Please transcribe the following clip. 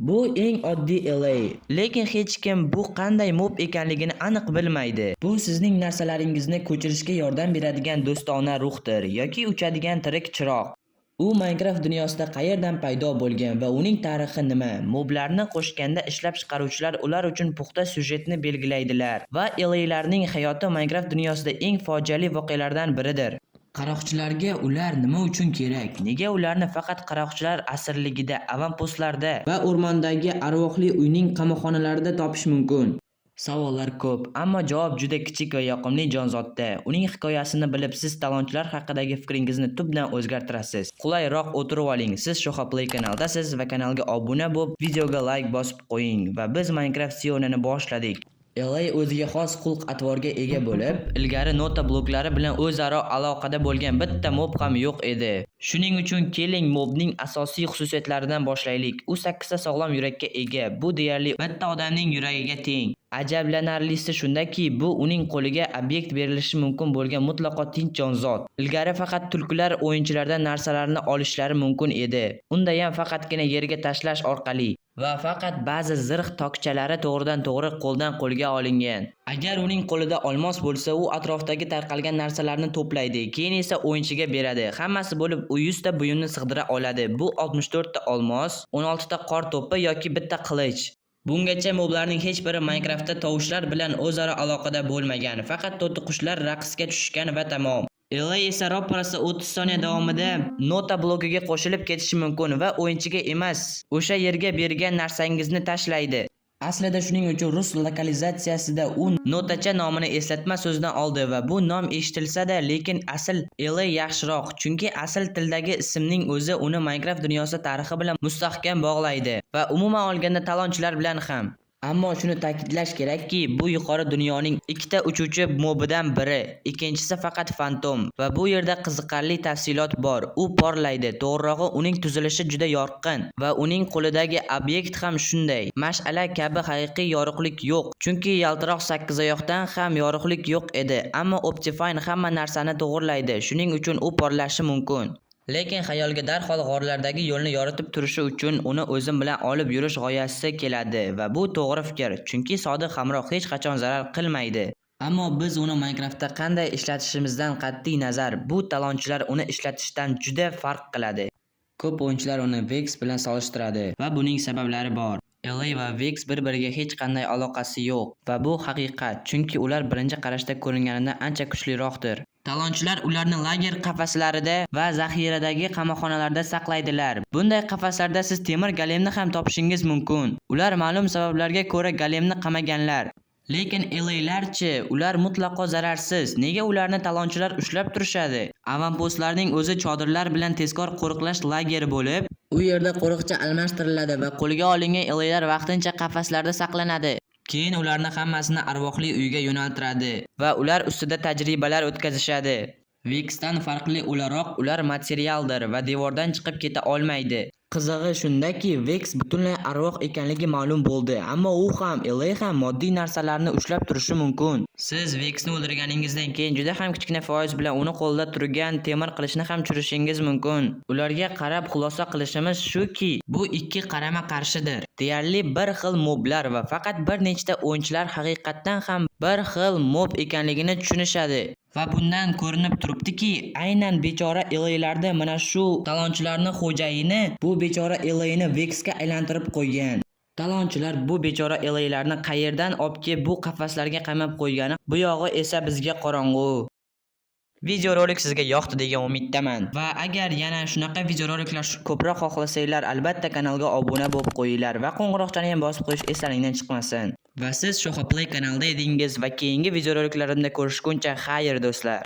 Bu eng oddiy Allay, lekin hech kim bu qanday mob ekanligini aniq bilmaydi. Bu sizning narsalaringizni ko'chirishga yordam beradigan do'stona ruhdir yoki uchadigan tirik chiroq. U Minecraft dunyosida qayerdan paydo bo'lgan va uning tarixi nima? Moblarni qo'shganda ishlab chiqaruvchilar ular uchun puxta syujetni belgilaydilar va Allaylarning hayoti Minecraft dunyosida eng fojiali voqealardan biridir. Qaroqchilarga ular nima uchun kerak? Nega ularni faqat qaroqchilar asirligida, avanpostlarda va o'rmondagi arvohli uyning qamoqxonalarida topish mumkin? Savollar ko'p, ammo javob juda kichik va yoqimli jonzotda. Uning hikoyasini bilib, siz talonchilar haqidagi fikringizni tubdan o'zgartirasiz. Qulayroq o'tirib oling. Siz Shoha Play kanalidasiz va kanalga obuna bo'lib, videoga like bosib qo'ying va biz Minecraft siyonini boshladik. Allay o'ziga xos xulq-atvorga ega bo'lib, ilgari nota bloklari bilan o'zaro aloqada bo'lgan bitta mob ham yo'q edi. Shuning uchun keling, mobning asosiy xususiyatlaridan boshlaylik. U 8 ta sog'lom yurakka ega. Bu deyarli bitta odamning yuragiga teng. Ajablanarlisi shundaki, bu uning qo'liga obyekt berilishi mumkin bo'lgan mutlaqo tinch jonzot. Ilgari faqat tulkilar o'yinchilardan narsalarni olishlari mumkin edi. Undayam faqatgina yerga tashlash orqali va faqat ba'zi zirh tokchalari to'g'ridan-to'g'ri qo'ldan qo'lga olingan. Agar uning qo'lida olmos bo'lsa, u atrofdagi tarqalgan narsalarni to'playdi, keyin esa o'yinchiga beradi. Hammasi bo'lib u 100 ta buyumni sig'dira oladi. Bu 64 ta olmos, 16 ta qor to'pi yoki bitta qilich. Bungacha moblarning hech biri Minecraftda tovushlar bilan o'zaro aloqada bo'lmagan. Faqat to'tiqushlar raqsga tushishgan va tamom. Allay esa roppa-rosa 30 soniya davomida nota blokiga qo'shilib ketishi mumkin va o'yinchiga emas, o'sha yerga bergan narsangizni tashlaydi. Aslida shuning uchun rus lokalizatsiyasida u notacha nomini eslatma so'zidan oldi va bu nom eshitilsa-da, lekin asl Allay yaxshiroq, chunki asl tildagi ismning o'zi uni Minecraft dunyosi tarixi bilan mustahkam bog'laydi va umuman olganda talonchilar bilan ham. Ammo shuni ta'kidlash kerakki, bu yuqori dunyoning ikkita uchuvchi mobidan biri, ikkinchisi faqat fantom va bu yerda qiziqarli tafsilot bor. U porlaydi, to'g'rirog'i, uning tuzilishi juda yorqin va uning qo'lidagi obyekt ham shunday. Mash'ala kabi haqiqiy yorug'lik yo'q, chunki yaltiroq sakkizoyoqdan ham yorug'lik yo'q edi, ammo Optifine hamma narsani to'g'rilaydi, shuning uchun u porlashi mumkin. Lekin xayolga darhol g'orlardagi yo'lni yoritib turishi uchun uni o'zim bilan olib yurish g'oyasi keladi va bu to'g'ri fikr, chunki sodiq hamroh hech qachon zarar qilmaydi. Ammo biz uni Minecraftda qanday ishlatishimizdan qat'iy nazar, bu talonchilar uni ishlatishdan juda farq qiladi. Ko'p o'yinchilar uni Vex bilan solishtiradi va buning sabablari bor. Allay va Vex bir-biriga hech qanday aloqasi yo'q va bu haqiqat, chunki ular birinchi qarashda ko'ringanidan ancha kuchliroqdir. Talonchilar ularni lager qafaslarida va zaxiradagi qamoqxonalarda saqlaydilar. Bunday qafaslarda siz temir golemni ham topishingiz mumkin. Ular ma'lum sabablarga ko'ra golemni qamaganlar. Lekin Allaylar-chi, ular mutlaqo zararsiz. Nega ularni talonchilar ushlab turishadi? Avanpostlarning o'zi chodirlar bilan tezkor qo'riqlash lageri bo'lib, u yerda qo'riqchi almashtiriladi va qo'lga olingan Allaylar vaqtincha qafaslarda saqlanadi. Keyin ularni hammasini arvohli uyga yo'naltiradi va ular ustida tajribalar o'tkazishadi. Vexdan farqli o'laroq ular materialdir va devordan chiqib keta olmaydi. Qizig'i shundaki, Vex butunlay arvoh ekanligi ma'lum bo'ldi, ammo u ham, Allay ham moddiy narsalarni ushlab turishi mumkin. Siz Vexni o'ldirganingizdan keyin juda ham kichkina foiz bilan uni qo'lida turgan temir qilichni ham tushirishingiz mumkin. Ularga qarab xulosa qilishimiz shuki, bu ikki qarama-qarshidir. Deyarli bir xil moblar va faqat bir nechta o'yinchilar haqiqatdan ham bir xil mob ekanligini tushunishadi. Va bundan ko'rinib turibdiki, aynan bechora Allaylarda mana shu talonchilarni xo'jayini bu bechora Allayni Vexga aylantirib qo'ygan. Talonchilar bu bechora Allaylarni qayerdan olib kelib bu qafaslarga qamab qo'ygani, bu yog'i esa bizga qorong'u. Videorolik sizga yoqdi degan umiddaman. Va agar yana shunaqa videoroliklar ko'proq xohlasanglar, albatta kanalga obuna bo'lib qo'yinglar va qo'ng'iroqchani ham bosib qo'yish eslaringdan chiqmasin. Va siz Shoha Play kanalida edingiz va keyingi videoroliklarimda ko'rishguncha xayr, do'stlar.